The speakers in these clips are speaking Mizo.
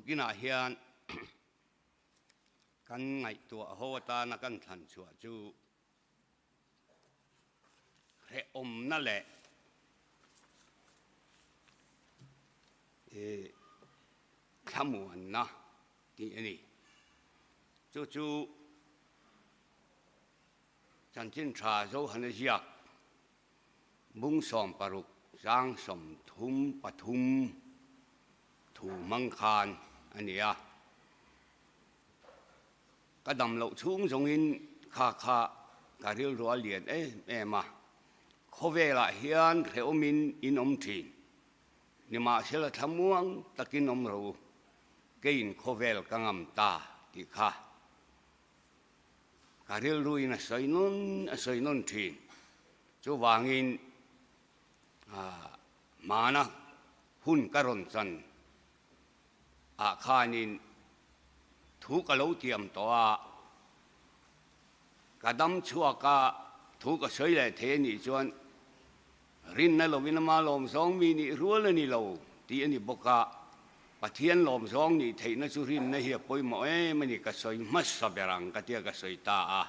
Tukinah hian kan ngaihtuah ho atana kan thlan chhuah chu hrehawmna leh thlamuanna tih a ni. Chu chu Chanchin Tha Zohana ziak Bung 16 chang 33 thu hmang khan a ni a. Ka dam loh chhung zawngin kha kha ka rilru a lian em em a, khawvelah hian hrehawmin in awm thin. Nimahsela thlamuang takin awm ro, keiin khawvel ka ngam ta tih kha Ka rilruin a sawi nawn a sawi nawn thin. Chuvangin hmana hun ka rawn chan ah khanin thu ka lo tiam tawh a, ka dam chhuak a, thu ka sawi leh thei a nih chuan Rinna lovin ama lawmzawng mi nih rual a ni lo tih a ni bawk a, Pathian lawmzawng nih theihna chu rinna hi a pawimawh em a ni ka sawi hmasa ber ang ka tia ka sawi ta a.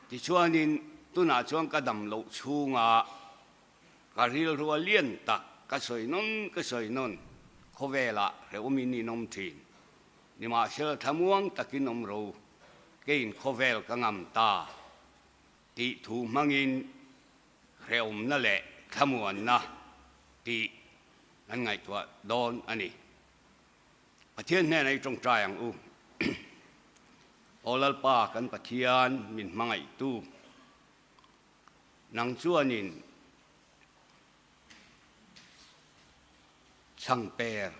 Tichuanin tunah chuan ka dam loh chhunga ka rilrua lian tak ka sawi nawn ka sawi nawn khawvelah hrehawmin in awm thin. Nimahsela thlamuang takin awm ro keiin khawvel ka ngam ta tih thu hmangin hrehawmna leh thlamuanna tih kan ngaihtuah dawn a ni. Pathian hnenah i tawngtai ang u. Aw Lalpa kan Pathian min hmangaihtu, nang chuanin chhangper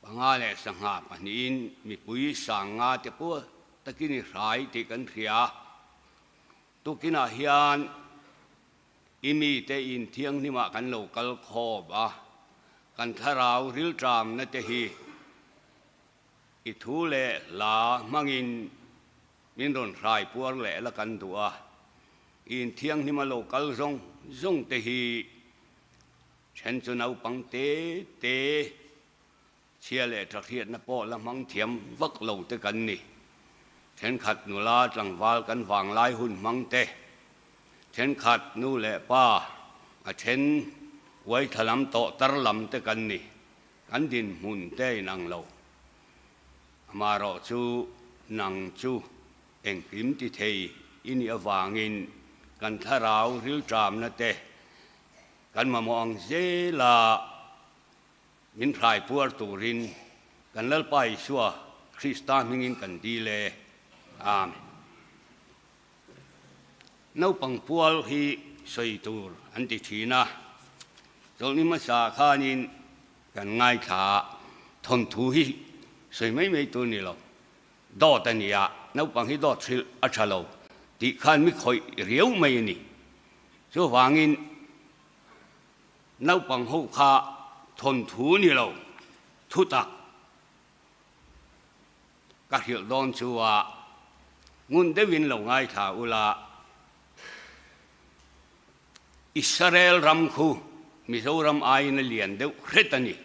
panga leh sangha pahnihin mipui sanga te pawh takin i hrai tih kan hria. Tukinah hian i mite in thianghlimah kan lo kal khawp a, kan thlarau rilṭamna te hi i thu leh hla hmangin min rawn hrai puar leh la kan duh a, i inthianghlima lo kal zawng zawng te hi then chu naupang te te Chhia leh ṭahriatna pawh la hmang thiam vak lo te kan ni. Ṭhenkhat nula tlangval kan vanglai hun hmang te, ṭhenkhat nu leh pa a ṭhen uaithla lam tawh tar lam te kan ni. Kan dinhmun te inang lo. Amaherawh chu nang chu engkim ti thei i nih avangin kan thlarau rilṭamna te kan mamawh ang zela Min hrai puar turin kan Lalpa Isua Krista hmingin kan dil e. Amen. Naupang pual hi sawi tur an ti thin a, chawlhni hmasa khanin kan ngaithla a, thawnthu hi sawi mai mai tur ni lo, dawt a ni a, naupang hi dawt hrilh a tha lo tih khan mi khawih riau mai a ni. Chuvangin Naupang ho kha thawnthu ni lo, thutak ka hrilh dawn chu a ngun deuhin lo ngaithla ula, Israel ram khu Mizoram aiin a lian deuh hret a ni.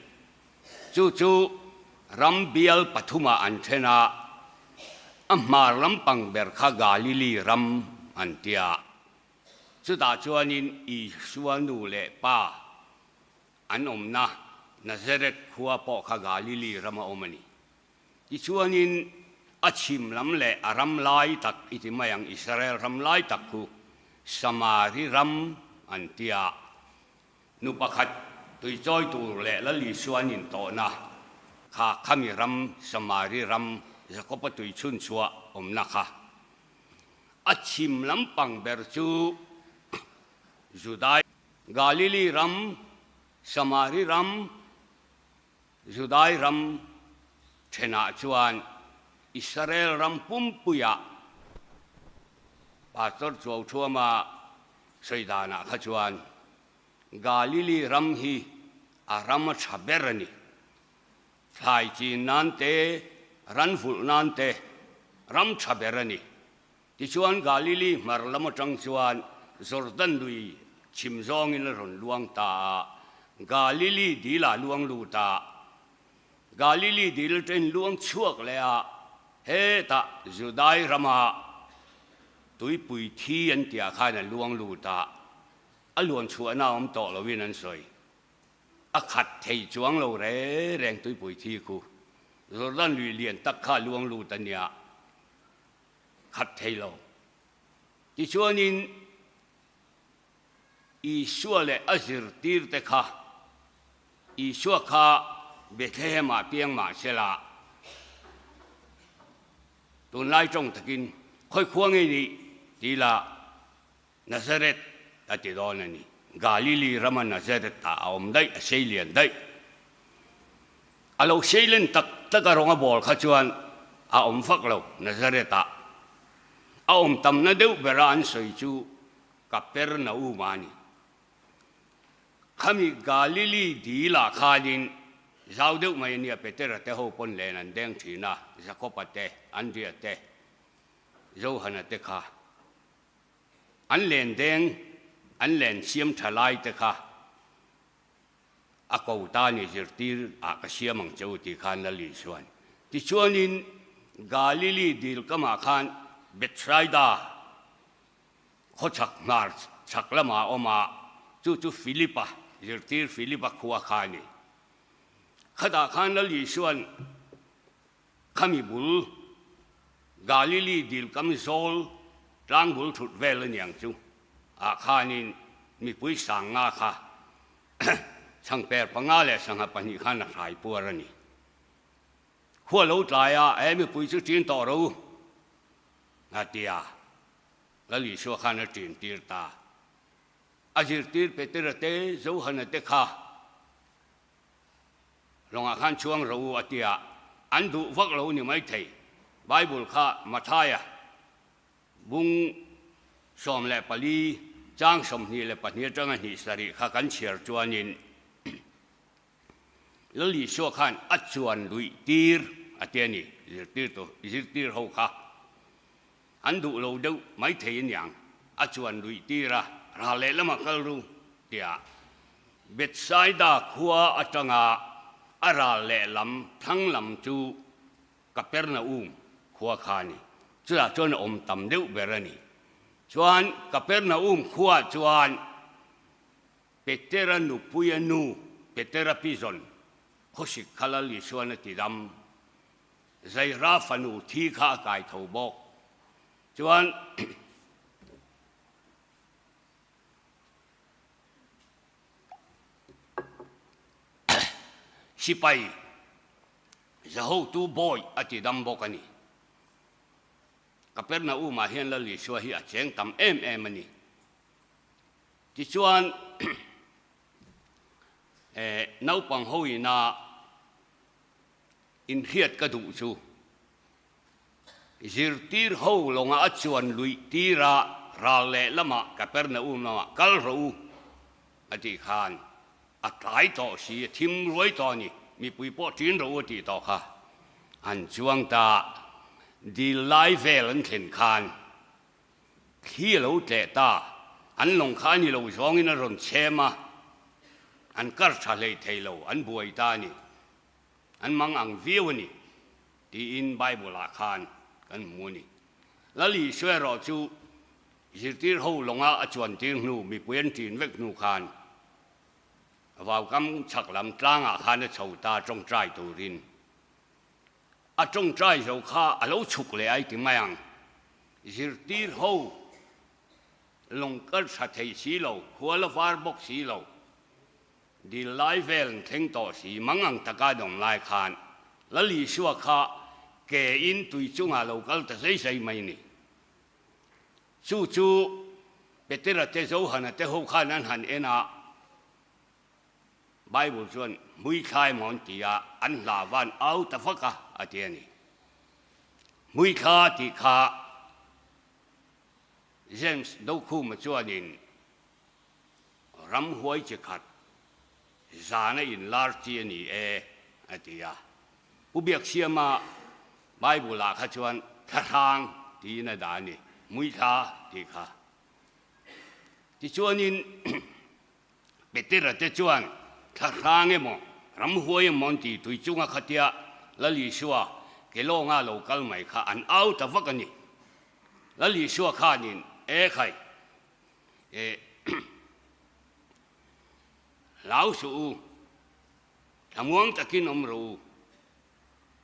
Chu chu ram bial pathumah an then a, a hmar lampang ber kha Galili ram an tia. Chutah chuanin Isua nu leh pa an awmna Nazareth khua pawh kha Galili rama awm a ni. Tichuanin a chhim lam leh a ram lai tak i ti mai ang, Israel ram lai tak khu Samari ram an ti a. Nu pakhat tuichawi tur leh Lal Isua an intawhna kha khami ram Samari ram Jakoba tuichhunchhuah awmna kha A chhim lampang ber chu Judai, Galili ram, Samari ram, Judai ram thenah chuan Israel ram pumpuiah Pastor Chuauthuama sawi danah kha chuan Galili ram hi a ram a tha ber a ni. Thlai chin nan te, ran vulh nan te ram tha ber a ni. Tichuan Galili hmar lam atang chuan Jordan lui chhim zawngin a rawn luang ta a, Galili dil ah luang lut a. Galili dil aṭangin luang chhuak leh a, hetah Judai rama tuipui thi an tihah khan a luang lut a, a luan chhuahna a awm tawh loin an sawi. A khat thei chuang lo reng reng tuipui thi khu. Jordan lui lian tak kha a luang lut a nia, khat thei lo. Tichuanin Isua leh a zirtirte kha Isua kha Bethlehem-ah piang mah sela, tunlai tawng takin khawi khua nge nih ti la Nazareth a ti dawn a ni. Galili rama Nazareth-ah a awm daih, a sei lian daih. A lo sei len tak tak a rawng a bawl kha chuan a awm vak lo Nazareth-ah. A awm tamna deuh bera an sawi chu Kapernaum a ni. Khami Galili dilah khanin zau deuh mai a nia, Petera te ho pawn len an deng thin a, Jakoba te, Andria te, Johana te kha. An len deng, an len siam tha lai te kha a ko ta ni zirtir ah ka siam ang che u tih khan Lal Isuan. Tichuanin Galili dil kamah khan Bethsaida Khawchhak hnar chhak lamah a awm a, chu chu Philipa, zirtir Philipa khua kha a ni. Khatah khan Lal Isua'n khami bul Galili dil kam zawl tlang bul thut vel a niang chu ah khanin mipui sang nga kha changper panga leh sangha pahnih khan a hrai puar a ni. Khua lo tlai a, he mipui chu ṭin tawh ro a ti a. Lal Isua khan a ṭin tir ta. A zirtir Petera te, Johana te kha lawngah khan chhuang ro u a ti a, an duh vak lo ni maithei. Bible kha Mathaia bung 14 chang 22 atanga hnih sarih kha kan chhiar chuanin Lal Isua khan a chuan luih tir a ti a ni, zirtirtu, zirtir ho kha an duh lo deuh maithei aniang, a chuan luih tir a, ral leh lamah kal ru tia Bethsaida khua atanga a ral leh lam thlang lam chu Kapernaum khua kha a ni. Chutah chuan a awm tam deuh ber a ni. Chuan Kapernaum khuaah chuan Petera nupuia nu Petera pizawn khawsik kha Lal Isuan a ti dam. Zaira fanu thi kha a kai tho bawk. Chuan sipai Zahotu bawi a ti dam bawk a ni. Kapernaum-ah hian Lal Isua hi a cheng tam em em a ni. Tichuan, naupang ho ina inhriat ka duh chu zirtir ho lawngah a chuan luih tir a, ral leh lamah Kapernaum lamah kal rawh u a tih khan a tlai tawh si, a thim ruai tawh a ni, mipui pawh ṭin rawh u a tih tawh kha an chuang ta, dil lai vel an thlen khan Thli a lo tleh ta, an lawng kha a ni lo zawngin a rawn chhem a, an kar tha hlei thei lo, an buai ta a ni, an mang ang viau a ni tiin Bible-ah khan kan hmu a ni. Lal Isua erawh chu zirtir ho lawnga a chuan tir hnu, mipui an ṭin vek hnu khan vaukam chhak lam tlangah khan a chho ta ṭawngṭai turin. A tawngtai zo kha a lo chhuk leh ai ti mai ang. Zirtir ho lawng kal tha thei si lo, khua la var bawk si lo, dil lai vel an thleng tawh si mang ang taka an awm lai khan Lal Isua kha ke in tui chungah lo kal ta zai zai mai ni. Chu chu Petera te Johana te ho khan an han en a, Bible chuan hmuithlai maw an ti a, an hla van au ta vak a, a ti a ni. Hmuithla tih kha James Dokhuma chuanin ramhuai chi khat zana inlar chi a ni e, a ti a. Pu Biaksiama Bible-ah kha chuan thlahrang tiin a dah a ni, hmuithla tih kha. Tichuanin Petera te chuan thlahrang emaw, Ramhuai emaw an ti tui chunga khatia Lal Isua ke lawnga lo kal mai kha an au ta vak a ni. Lal Isua khanin, E khai, e hlau suh u, thlamuang takin awm rawh u,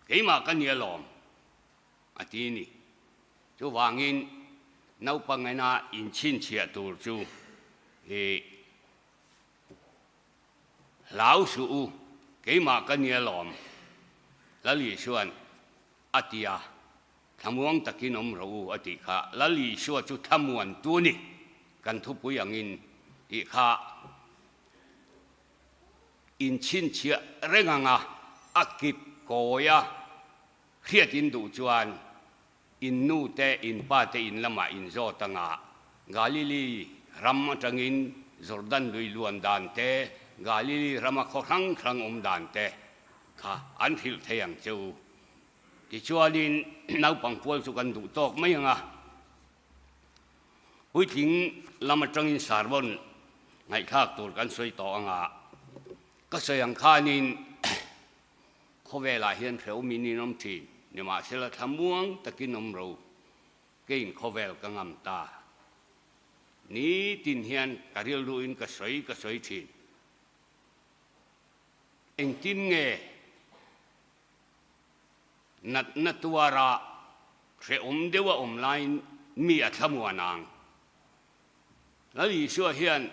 keimah ka nia lawm, a ti ni. Chuvangin naupang ena inchhinchhiah tur chu i hlau suh u, keimah ka nia lawm, Lal Isua'n a ti a, thlamuang takin awm rawh u a tih kha. Lal Isua chu thlamuantu a ni, kan thupui angin tih kha inchhinchhiah reng anga a kip kawi a. Hriat in duh chuan in nu te, in pa te in lamah in zawt anga Galili ram atangin Jordan lui luan dan te, Galili rama khaw hrang hrang awm dan te kha an hrilh thei ang che u. Tichuanin naupang pual chu kan duh tawk mai anga puitling lam atangin sermon ngaihthlak tur kan sawi tawh anga ka sawi ang khanin Khawvelah hian hrehawmin in awm thin, nimahsela thlamuang takin awm ro, keiin khawvel ka ngam ta. Nitin hian ka rilruin ka sawi ka sawi thin. Engtin nge natna tuara hrehawm deuha awm laiin mi a thlamuan ang? Lal Isua hian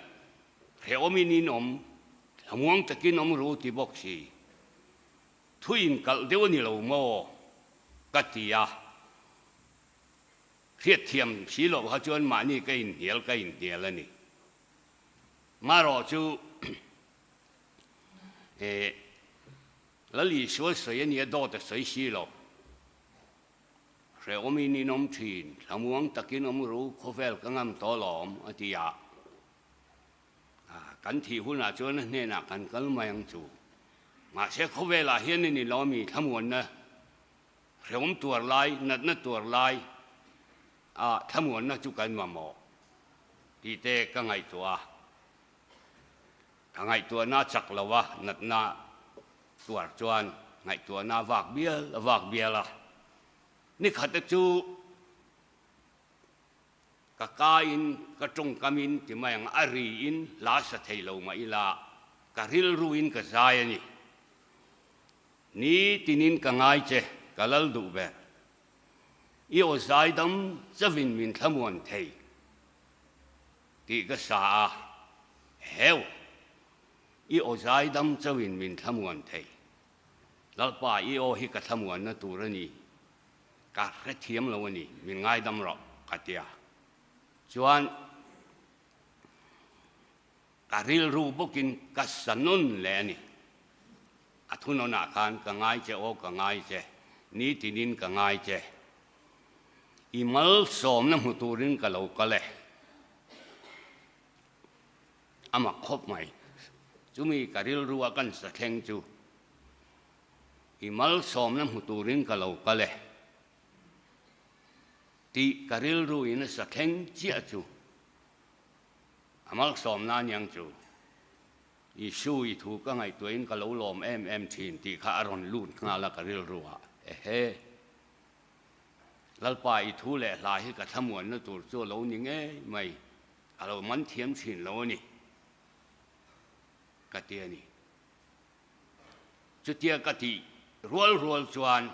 hrehawmin in awm, thlamuang takin awm ru ti bawk si. Thu inkalh deuh a ni lo maw? ka ti a. Hriatthiam si loh kha chuan mahni ka inhnial ka inhnial a ni. Marawh chu eh Lal Isua sawi a nia dawt a sawi si lo. Hrehawmin in awm thin, thlamuang takin awm ru, khawvel ka ngam tawh lawm, a ti a. Kan thih hunah chuan a hnenah kan kal mai ang chu. Mahse khawvelah hian a ni lawmi thlamuanna, hrehawm tuar lai, natna tuar lai a thlamuanna chu kan mamawh tih te ka ngaihtuah a. Ka ngaihtuahna chak lo a, natna tuar chuan ngaihtuahna a vak bial a vak bial a. Ni khata chu ka kain ka tawngkamin ti mai ang a riin hla sa thei lo mah ila ka rilruin ka zai a ni. Ni tinin ka ngai che, ka lal duh ber. I aw zai dam chavin min thlamuan thei. Tih ka sa a, Heu! I aw zai dam chauhin min thlamuan thei. Lalpa, i aw hi ka thlamuanna tur a ni. Ka hrethiam lo a ni, min ngaidam rawh, ka ti a. Chuan ka rilru bawkin ka sa nawn leh a ni. A thunawnah khan ka ngai che aw, ka ngai che, nitinin ka ngai che. I malsawmna hmu turin ka lo kal e. A mak khawp mai. Chumi ka rilrua kan sa thleng chu i malsawmna hmu turin ka lo kal e tih ka rilruin a sa thleng chiah chu a malsawmna aniang chu. Isu i thu ka ngaihtuahin ka lo lawm em em thin tih kha a rawn lut nghal a ka rilruah. Ehe. Lalpa i thu leh hla hi ka thlamuanna tur chu a lo ni ngei mai, a lo man thiam thin lo a ni, ka ti a ni. Chutia ka tih rual rual chuan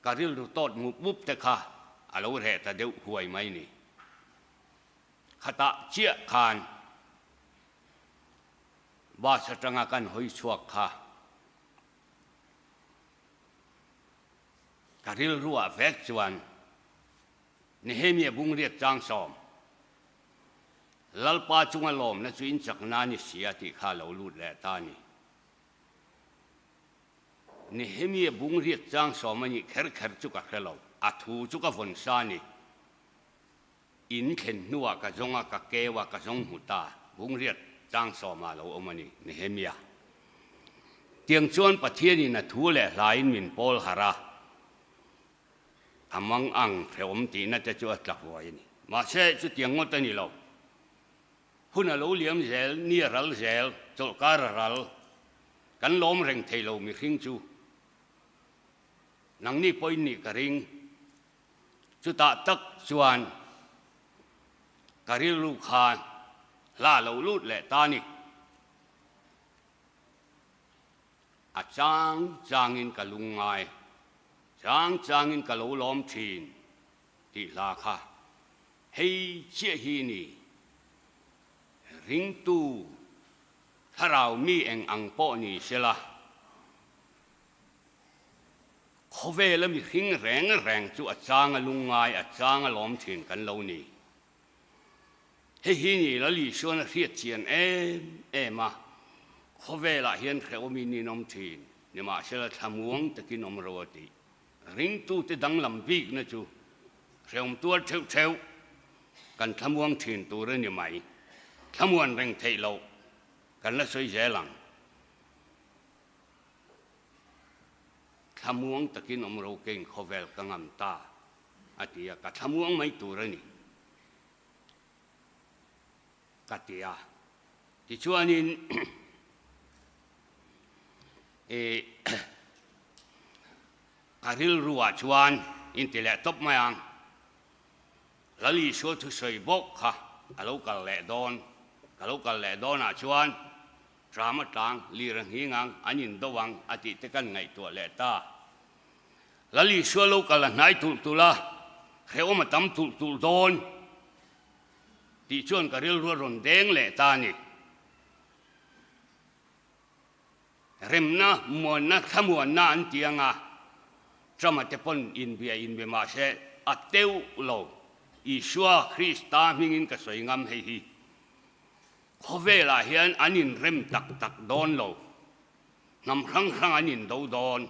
ka rilru tawt mup mup te kha a lo reh ta deuh huai mai ni. Khatah chiah khan bus atanga kan hawi chhuak kha Ka rilruah vek chuan Nehemia bungriat changsawm, Lalpa chunga lawmna chu in chakna a ni si a tih kha a lo lut leh ta a ni. Nehemia bungriat changsawm a nih kher kher chu ka hre lo, a thu chu ka vawn sa a ni. In thlen hnuah ka zawng a, ka keu a, ka zawng hmu ta. Bungriat tlangsawmah a lo awm a ni, Nehemia. Tiang chuan Pathianin a thu leh hlain min pawl harh a, a mang ang hrehawm tihna te chu a tla huai a ni. Mahse, chutiang ngawt a ni lo. Hun a lo liam zel, ni a ral zel, chawlhkar a ral. Kan lawm reng thei lo mihring chu. Nangni pawhin nih ka ring. Chutah tak chuan ka rilru khan hla lo lut leh ta ni. A chang changin ka lungngai, chang changin ka lo lawm thin tih hla kha hei chiah hi ni. Ringtu thlarau mi eng ang pawh ni sela, khawvela mihring reng reng chu a chang a lungngai, a chang a lawm thin kan lo ni. Hei hi ni Lal Isuan a hriat chian em em a, khawvelah hian hrehawmin in awm thin, nimahsela thlamuang takin awm ro a ti. Ringtute danglam bikna chu hrehawm tuar theuh theuh kan thlamuang thin tur a ni mai. Thlamuan reng theih loh kan la sawi zel ang. Thlamuang takin awm ro kein khawvel ka ngam ta a ti a, ka thlamuang mai tur a ni ka ti a. Tichuanin ih ka rilruah chuan inti leh tawp mai ang. Lal Isua thusawi bawk kha a lo kal leh dawn, ka lo kal leh dawnah chuan Ram a tlang, lir a nghing ang, an indo ang a tih te kan ngaihtuah leh ta. Lal Isua lo kal a hnai tulh tulh a, hrehawm a tam tulh tulh dawn tih chuan ka rilru a rawn deng leh ta a ni. Remna, muanna, thlamuanna an ti ang a, Trump-a te pawn inbia inbe mah se a teuh lo. Isua Krista hmingin ka sawi ngam hei hi. Khawvelah hian an inrem tak tak dawn lo. Hnam hrang hrang an indo dawn,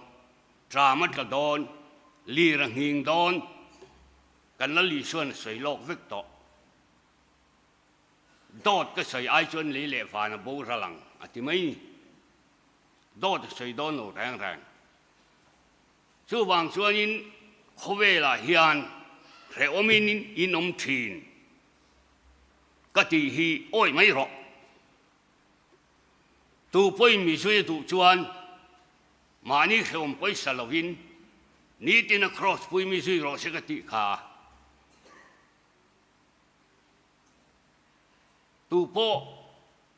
tram a tla dawn, lir a nghing dawn, kan Lal Isuan a sawi lawk vek tawh. Dawt ka sawi ai chuan lei leh van a boral ang a ti mai. Dawt a sawi dawn lo reng reng. Chuvang chuanin khawvelah hian hrehawmin in awm thin. Ka tih hi awih mai rawh. Tu pawhin mi zui a duh chuan mahni hrehawm pawisa lovin nitin a cross pui mi zui rawh se ka tih kha. Tu pawh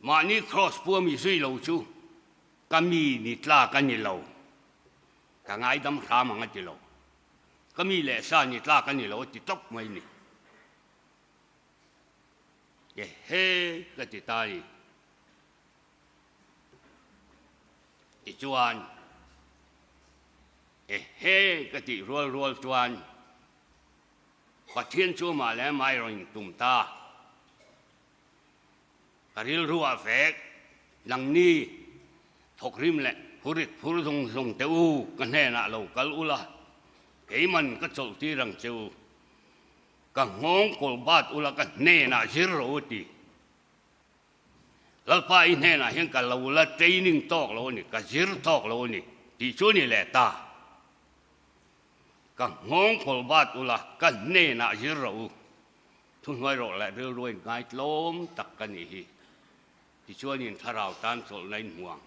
mahni cross pua mi zui lo chu ka mi ni tlak a ni lo. Ka ngaidam hram ang a ti lo. Ka mi leh sa ni tlak a ni lo a ti tawp mai ni. Ehe ka ti ta ni. Tichuan, Ehe ka tih rual rual chuan Pathian chu amah leh amah erawh in tum ta. Ka rilru ah vek, nangni thawkrim leh phurit phur zung zung teh u ka hnenah lo kal ula, keiman ka chawlh tir ang che u. Ka nghawng kawl bat ula ka hnenah zir rawh u ti. Lalpa i hnenah hian ka lo la training tawk lo a ni, ka zir tawk lo a ni tih chu a ni leh ta. Ka nghawng kawl bat ula ka hnenah zir rawh u. Thuhnuai rawh leh rilru in ngaitlawm tak ka nih hi. Tichuanin thlarau tan chawlhna in hmu ang.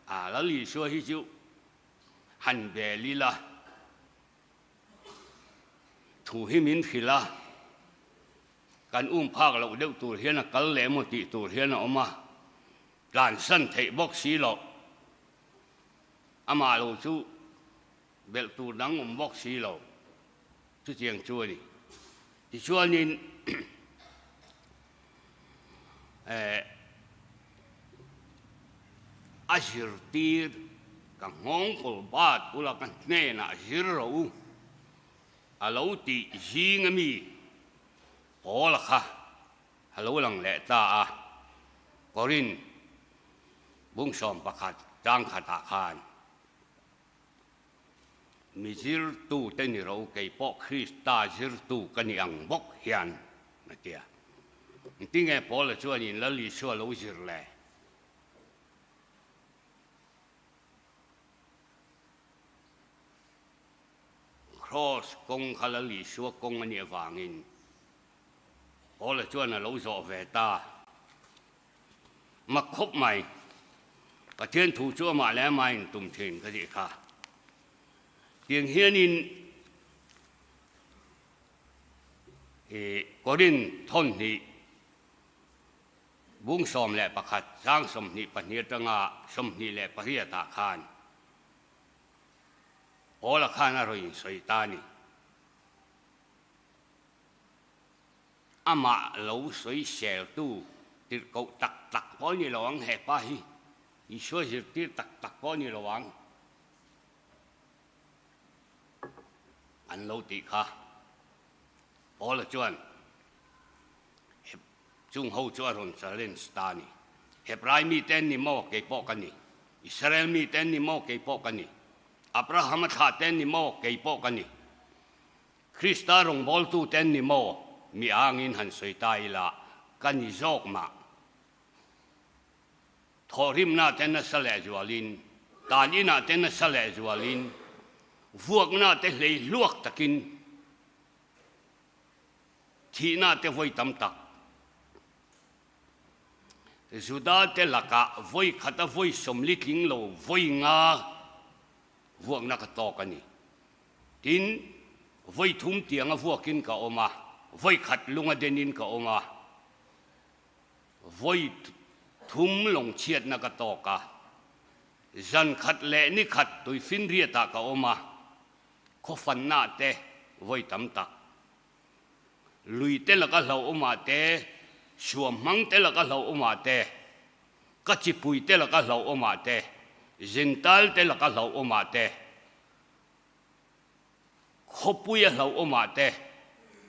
A Lal Isua hi chu han bel ila. Thu hi min hrilh a, kan um phak loh deuh tur hian a kal leh emaw tih tur hian a awm a, tlansan theih bawk si loh. Amah lo chu belh tur dang awm bawk si lo, chutiang chu a ni. Tichuanin eh a zirtir ka nghawng kawl bat ula ka hnenah zir rawh u a lo tih zing ami Paula kha a lo lang leh ta a, Korin bungsawm pakhat tang khatah khan Mi zirtute ni ro kei pawh Krista zirtu ka ni ang bawk hian a ti a. Engtinge Paula chuanin Lal Isua lo zir le? Kraws kawng kha Lal Isua kawng a nih avangin Paula chuan a lo zawh ve ta. Mak khawp mai. Pathian thu chu amah leh amah in tum thin ka tih kha. Tiang hianin i Korin thawnhnih bung 11 chang 22 atanga 28 ah khan Paula khan a rawn insawi ta a ni. Amah lo sawiseltu tirhkoh tak tak pawh a ni lo ang hepa hi, Isua zirtir tak tak pawh a ni lo ang an lo tih kha. Paula chuan chung ho chu a rawn challenge ta a ni. Hebrai mite an ni maw? Kei pawh ka ni. Israel mite an ni maw? Kei pawh ka ni. Abrahama thlahte an ni maw? Kei pawh ka ni. Krista rawngbawltute an ni maw? Mi angin han sawi ta ila, ka ni zawk mah. Thawhrimna te nasa lehzualin, tan inah te nasa lehzualin, vuakna te hlei hluak takin, thihna te vawi tam tak, Juda te lakah vawi khata vawi sawmli tling lo vawi nga vuakna ka tawk a ni. Tin, vawi thum tianga vuakin ka awm a, vawi khat lunga denin ka awm a, vawi thum lawng chhiatna ka tawk a, zan khat leh ni khat tuifinriatah ka awm a, khawfanna te vawi tam tak, lui te laka hlauhawmah te, suamhmang te laka hlauhawmah te, ka chipui te laka hlauhawmah te, Jentail te laka hlauhawmah te, khawpuia hlauhawmah te,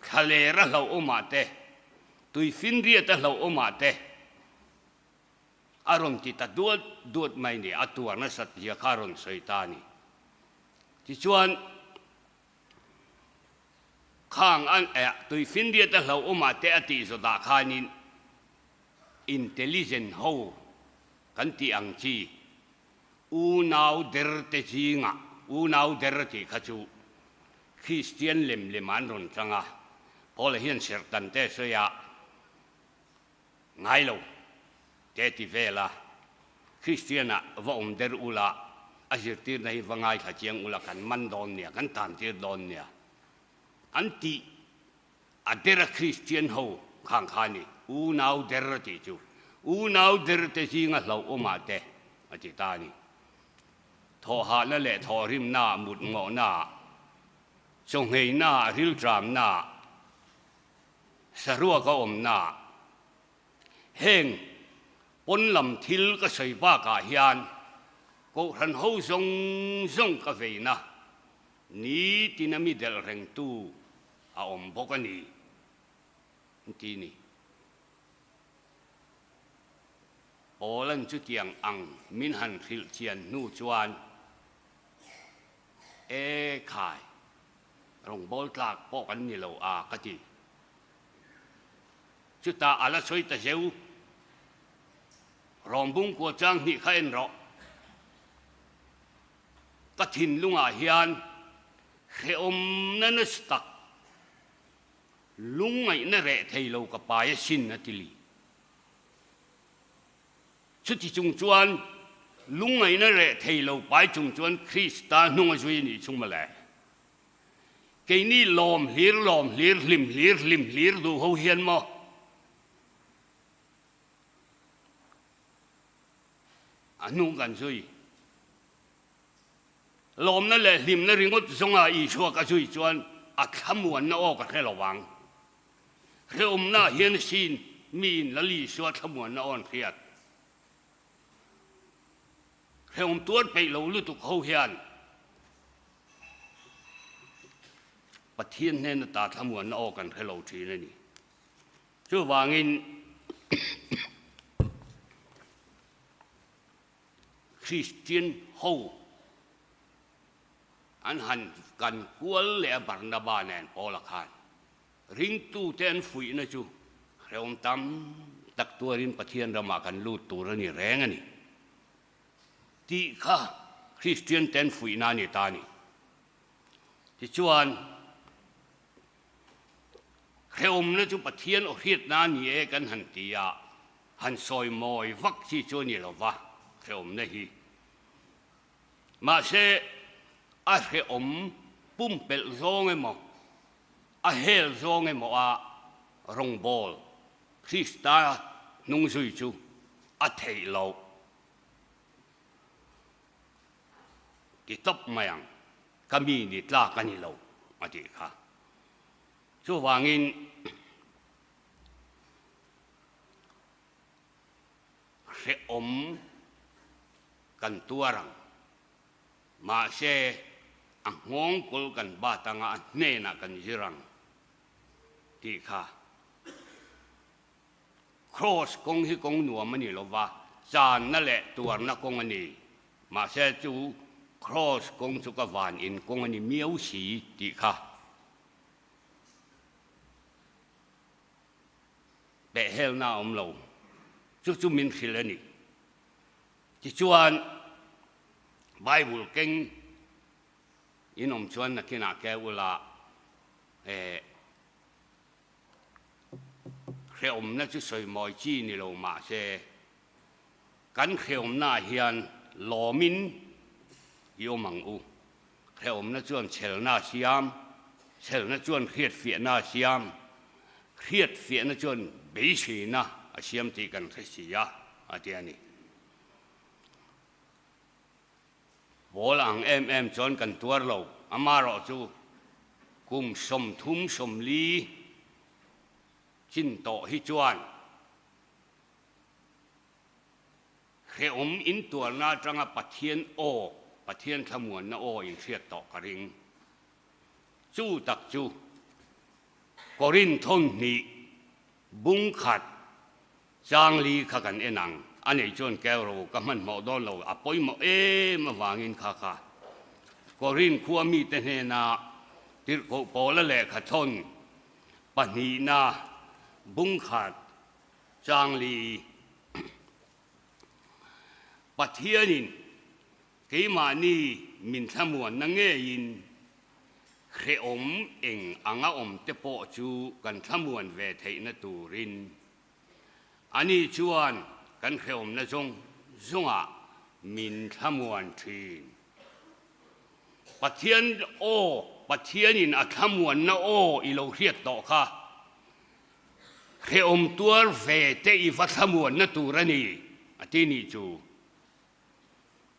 thlalera hlauhawmah te, tuifinriata hlauhawmah te a rawn ti ta duat duat mai ni, a tuar nasat zia kha a rawn sawi ta a ni. Tichuan, khang an tuifinriata hlauhawmah te a tih zawtah khanin intelligent ho kan tih ang chi unau der te zingah unau der tih kha chu Kristian lem lem an rawn chang a, Paula hian serhtan te sawi a ngai lo te ti vel a, Kristian ah va awm der ula a zirtirna hi va ngaithla chiang ula kan man dawn nia, kan tan tir dawn nia an tih. A der a Kristian ho khang kha a ni, unau der a tih chu. Unau der te zinga hlauhawmah te a ti ta a ni. Thawhhahna leh thawhrimna, mutngawhna, chawngheina, rilṭamna, saruaka awmna, heng pawn lam thil ka sawi bakah hian Kohhran ho zawng zawng ka veina nitin a mi delh rengtu a awm bawk a ni, an ti ni. Paula'n chutiang ang min han hrilh chian hnu chuan, E khai, rawngbâwl tlâk pawh kan ni lo a, ka ti. Chutah a la sawi ta zeu, Rawmbung kua chang hnih kha en rawh. Ka thinlungah hian hrehawmna nasa tak, lungngaihna reh thei lo ka pai asin, a ti li. Chuti chung chuan lungngaihna reh thei lo pai chung chuan Krista hnung a zui a nih chung mawle. Keini lawm hlir lawm hlir hlim hlir hlim hlir duh ho hian maw? A hnung kan zui. Lawmna leh hlimna ringawt zawnga Isua ka zui chuan a thlamuanna aw ka hre lo vang. Hrehawmna hian sin miin Lal Isua thlamuanna aw an hriat. Hrehawm tuar peih lo lutuk ho hian Pathian hnena ta thlamuanna aw kan hre lo thin a ni. Chuvangin Kristian ho an han kan kual leh a Barnaba nen Paula khan ringtute an fuihna chu hrehawm tam tak tuarin Pathian ramah kan lut tur a ni reng a ni tih kha Kristian te an fuihna a ni ta a ni. Tichuan Hrehawmna chu Pathian aw hriatna a ni e kan han ti a, han sawi mawi vak chi chu a ni lo va. hrehawmna hi. Mahse, a hrehawm pumpelh zawng emaw, a hel zawng emaw a rawngbawl Krista hnung zui chu a theih loh. Ti tawp mai ang, ka mi ni tlak a ni lo a tih kha. Chuvangin hrehawm kan tuar ang. Mahse, a nghawngkawl kan bat anga a hnenah kan zir ang tih kha. Kraws kawng hi kawng nuam a ni lo va, channa leh tuarna kawng a ni. Mahse, chu kraws kawng chu ka van in kawng a ni miau si tih kha. Pehhelna a awm lo. Chu chu min hrilh a ni. Tichuan, Bible keng in awm chuan nakinah ke ula eh hrehawmna chu sawimawi chi ni lo mahse, kan hrehawmnaah hian lawmin i awm ang u. Hrehawmna chuan chhelna a siam, chhelna chuan hriatfiahna a siam, hriatfiahna chuan beiseina a siam tih kan hre si a, a ti a ni. Pawl ang em em chuan kan tuar lo, amaherawh chu kum 30 40 chin tawh hi chuan Hrehawm intuarna atanga Pathian aw, Pathian thlamuanna aw inhriat tawh ka ring. Chu tak chu Korinth hnih bung khat changli kha kan en ang. A nei chuan keu ro ka hmanhmawh dawn lo, a pawimawh em avangin kha kha Korinth khua mite hnena tirhkoh pawla lehkha thawn pahnihna bung khat Changli, Pathianin keimahni min thlamuanna ngeiin hrehawm eng anga awm te pawh chu kan thlamuan ve theihna turin ani chuan kan hrehawmna zawng zawngah min thlamuan thin. Pathian aw, Pathianin a thlamuanna aw i lo hriat tawh kha. Hrehawm tuar ve te i va thlamuanna tur a ni, a ti nih chu.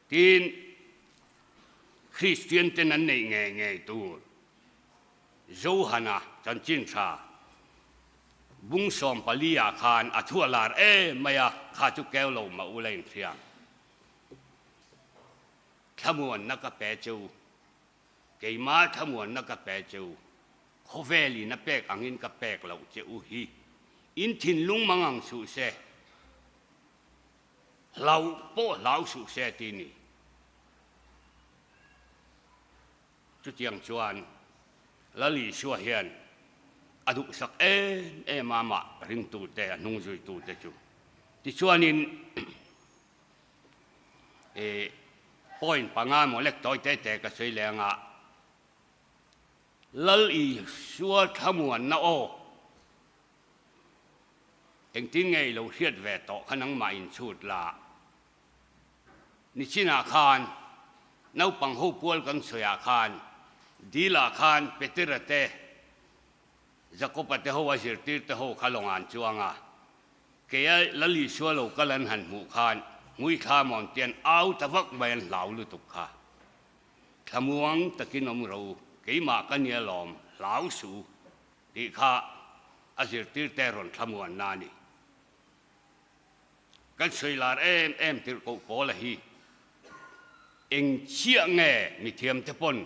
Tin, Kristian ten an neih ngei ngei tur Johana chanchin tha bung 14 ah khan a thu a lar em mai a, kha chu keu lo mah ula inhriam. Thlamuanna ka pe cheu. Keimah thlamuanna ka pe che u, khawvelin a pek angin ka pek loh che u hi in thinlung mang ang suh se, hlau pawh hlau suh se ti ni. Chutiang chuan Lal Isua hian a duhsak em em a amah ringtute, a hnungzuitute chu. Tichuanin I point panga maw lek tawi te te ka sawi leh anga Lal Isua thlamuanna aw engtin nge i lo hriat ve tawh kha nangmah inchhut la. Nichinah khan naupang ho pual kan sawiah khan Dila khan Petera te Jakoba te ho a zirtir te ho kha lawng an chuang a, keia Lal Isua lo kal an han hmuh khan hmui thla mawn te an au ta vak mai an hlau lutuk kha. Thlamuang takin awm ro u, keimah ka nia lawm, hlau suh u tih kha a zirtir te rawn thlamuan na a ni. Kan sawi lar em em tirhkoh Paula hi eng chiah nge mithiam te pawn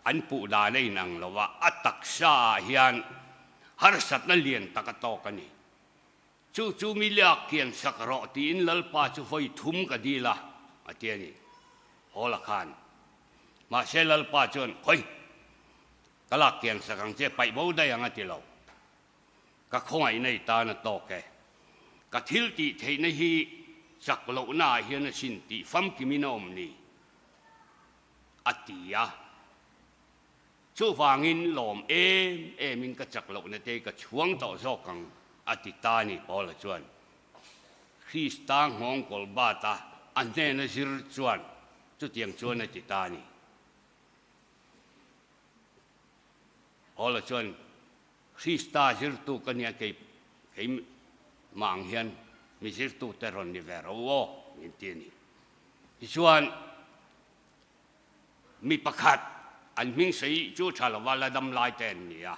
an puh dan a inang lo a, a taksa ah hian harsatna lian tak a tawk a ni. Chu chu mi liak kian sak rawh tiin Lalpa chu vawi thum ka dil a, a ti a ni. Paula khan. Mahse Lalpa chuan, Khawi, ka lak kian sak ang che, paih bo daih ang a ti lo. Ka khawngaihna i tan a tawk e. Ka thil tih theihna hi chak lohna ah hian a sin tih famkimin a awm ni? A ti a. Chuvangin lawm em emin ka chak lohna te ka chhuang tawh zawk ang a ti ta ni Paula chuan. Krista nghawng kawl bat a. a hnena zir chuan chutiang chuan a ti ta a ni. Paula chuan, Krista zirtu ka nia kei keimah ang hian mi zirtute rawn ni ve ro aw min ti a ni. Tichuan, mi pakhat an hming sawi chu tha lova la dam lai te an ni a.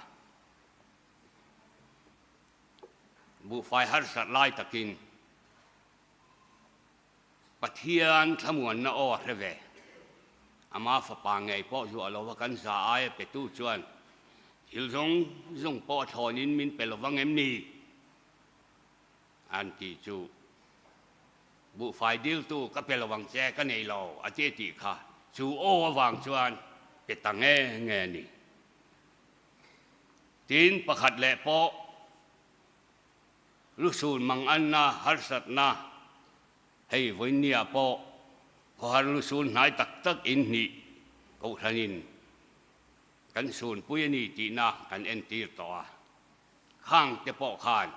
Buhfai harsat lai takin Pathian thlamuanna aw a hre ve. Ama fapa ngei pawh zuah lova kan za aia petu chuan thil zawng zawng pawh a thlawnin min pe lovang em ni? An ti chu buhfai diltu ka pe lovang che ka nei lo a ti tih kha chu aw avang chuan pe ta nge nge a ni. Tin pakhat leh pawh Lusun manganna, harsatna, hei vawinia pawh khawhar lusun hnai tak tak in hnih kohhranin kan sunpui a ni tihna kan entir tawh a. Khang te pawh khan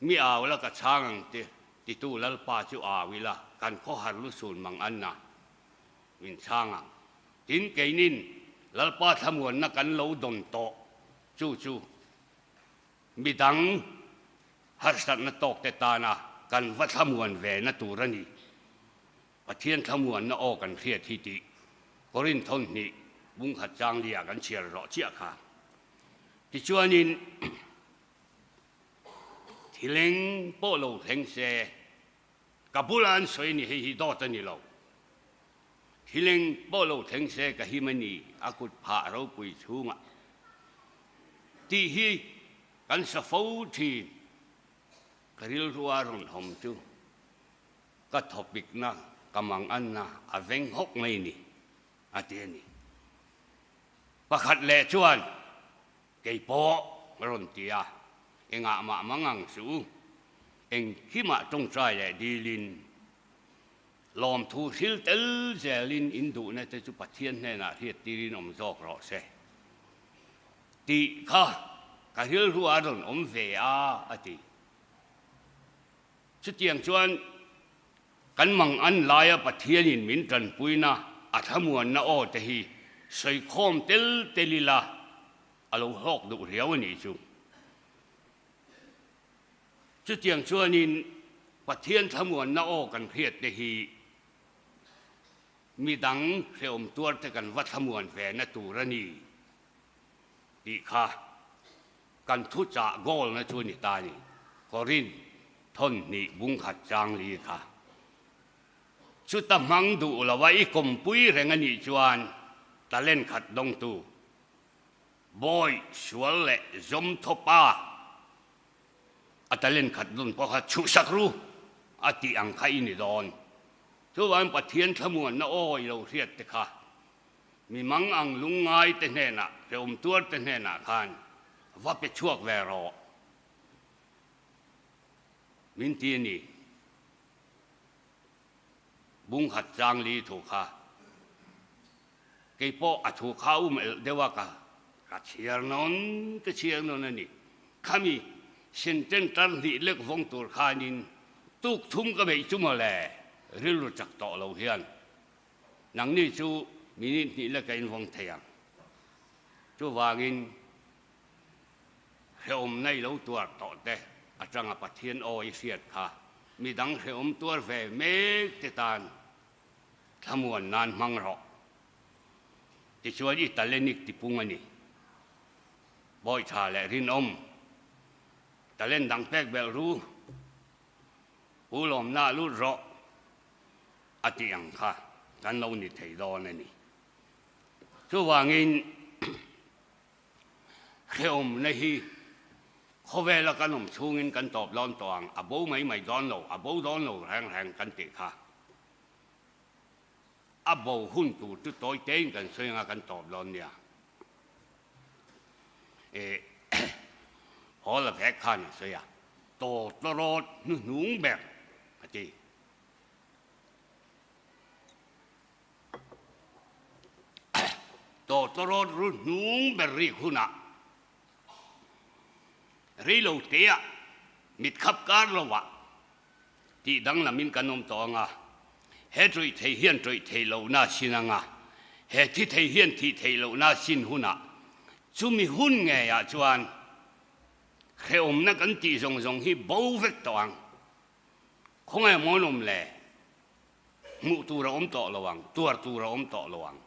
mi au la ka chhang ang te titu Lalpa chu au ila kan khawhar lusun manganna min chhang ang. Tin keinin Lalpa thlamuanna kan lo dawn tawh Chu chu midang harsatna tawkte tana kan va thlamuan ve na tur a ni. Pathian thlamuanna aw kan hriat hi tih Korinth thawmhnih bungkhat changlia kan chhiar rawh chiah kha. Tichuanin thileng pawh lo thleng se Ka bula an sawi ni hei hi dawt a ni lo. Thil eng pawh lo thleng se ka him a ni a kut phah ropui chhungah tih hi kan sa fo thin. Ka rilrua rawn hawm chu ka thawpikna ka manganna a veng hawk mai ni a ti a ni. Pakhat leh chuan Kei pawh rawn ti a, engah mah mang ang suh u, engkimah tawngtai leh dilin, lawmthu hril tel zelin in duhna te chu Pathian hnenah hriattirin awm zawk rawh se tih kha ka rilru a rawn awm ve a, a ti. Chutiang chuan kan mang an laia Pathianin min tanpuina a thlamuanna aw te hi sawikhawm tel tel ila a lo hlawk duh riau a nih chu. Chutiang chuanin Pathian thlamuanna aw kan hriat te hi midang hrehawm tuar te kan va thlamuan ve na tur a ni tih kha Kan thuchah goal na chu ni ta ni. Korinth thawnhnih bungkhat chang li kha. Chuta hmang duh lo a i kawmpui reng a nih chuan talent khat dawngtu bawi sual leh zawm thawpa a talent khat dawn pawh kha chhuhsak ru a tih ang kha i ni dawn. Chuvangin Pathian thlamuanna aw i lo hriat te kha Mi mang ang lungngai te hnenah, hrehawm tuar te hnenah khan va pe chhuak ve rawh min ti a ni. Bungkhat chang li thu kha kei pawh a thu kha um elh deuh a ka ka chhiar nawn ka chhiar nawn a ni. Khami sentence tar hnih lek vawng tur khanin tuk thum ka beih chu mawle rilru chak tawh lo hian Nangni chu minute hnih leka in vawng thei ang. Chuvangin hrehawm nei lo tuar tawh te atanga Pathian aw i hriat kha midang hrehawm tuar ve mek te tan thlamuan nan hmang rawh. Tichuan i talenik tipung a ni. Bawihtha leh rinawm talen dang pek belh ru. Pu lawmna lut rawh. A tih ang kha kan lo ni thei dawn a ni. Chuvangin hrehawmna hi khawvela kan awm chhungin kan tawp dawn tawh ang, a bo mai mai dawn lo, a bo dawn lo reng reng kan tih kha a bo hun tur chu tawi tein kan sawi anga kan tawp dawn nia. E Hall a vek khan a sawi a, tawtawrawt hnuhnung ber a ti. Tawtawrawt ru hnung ber rik hunah reilo teah mitkhap kar lovah Tih danglamin kan awm tawh ang a, he ṭawih thei hian ṭawih theih lohna a sin ang a, he thi thei hian thih theih lohna a sin hunah chumi hun ngeiah chuan hrehawmna kan tih zawng zawng hi bo vek tawh ang. Khawngaih mawn awm le? Hmuh tur a awm tawh lo ang, tuar tur a awm tawh lo ang.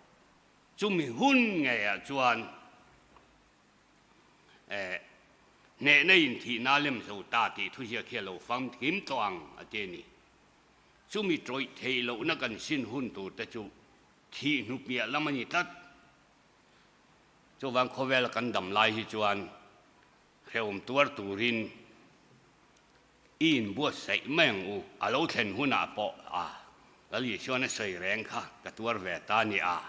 Chumi hun ngeiah chuan eh, hnehna in thihna lem zo ta tih thuziak hi a lo famkim tawh ang a ti a ni. Chumi tawih theih lohna kan sin hun tur te chu thih hnu piah lam a ni tlat. Chuvang khawvela kan dam lai hi chuan hrehawm tuar turin i inbuatsaih mai ang u, a lo thlen hunah pawh a Lal Isuan a sawi reng kha ka tuar ve ta ni a.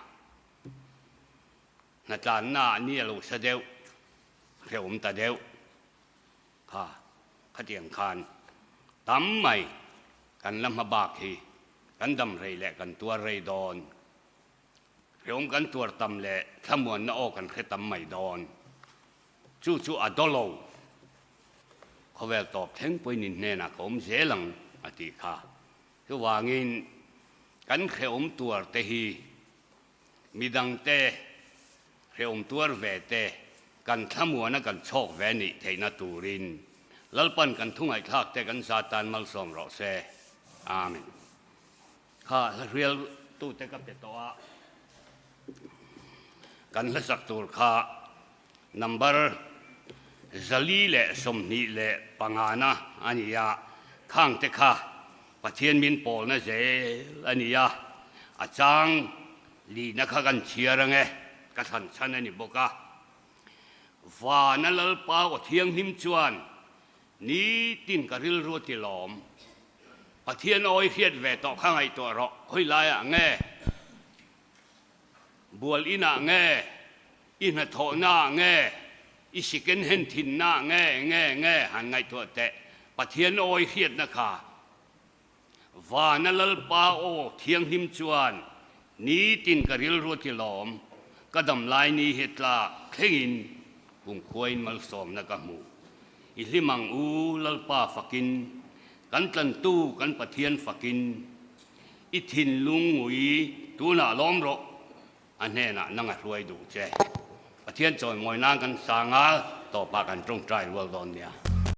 Hnatlanna ah ni a lo sa deuh, hrehawm ta deuh kha khatiang khan tam mai kan la hma bak hi kan dam rei leh kan tuar rei dawn. Hrehawm kan tuar tam leh thlamuanna aw kan hre tam mai dawn. Chu chu a daw lo. Khawvel tawp thleng pawhin in hnenah ka awm zel ang a tih kha. Chuvangin kan hrehawm tuar te hi Midangte hrehawm tuar ve te kan thlamuana kan chhawk ve nih theihna turin Lalpan kan thu ngaihthlak te kan za tan malsawm rawh se. Amen. Kha hla hrial tute ka pe tawh a, kan hlasak tur kha number 425 na a ni a, khangte kha Pathian min pawlna zel a ni a, a chang lihna kha kan chhiar ang e, ka thlan chhan a ni bawk a. Vana Lalpa aw thianghlim chuan nitin ka rilru a ti lawm. Pathian awi hriat ve tawh kha ngaihtuah rawh, khawi laiah nge? Bual inah nge? I hnathawhnaah nge? I second hand thinnaah nge? Nge nge? Han ngaihtuah teh. Pathian awi hriatna kha Vana Lalpa aw thianghlim chuan nitin ka rilru a ti lawm, ka damlai ni hi tlak thlengin kumkhuain malsawmna ka hmu. I hlim ang u Lalpa fakin, kan tlantu kan Pathian fakin, I thinlung ngui tunah lawm rawh, a hnenah nang a hruai duh che. Pathian chawimawi nan kan sang a, tawpah kan tawngtai rual dawn nia.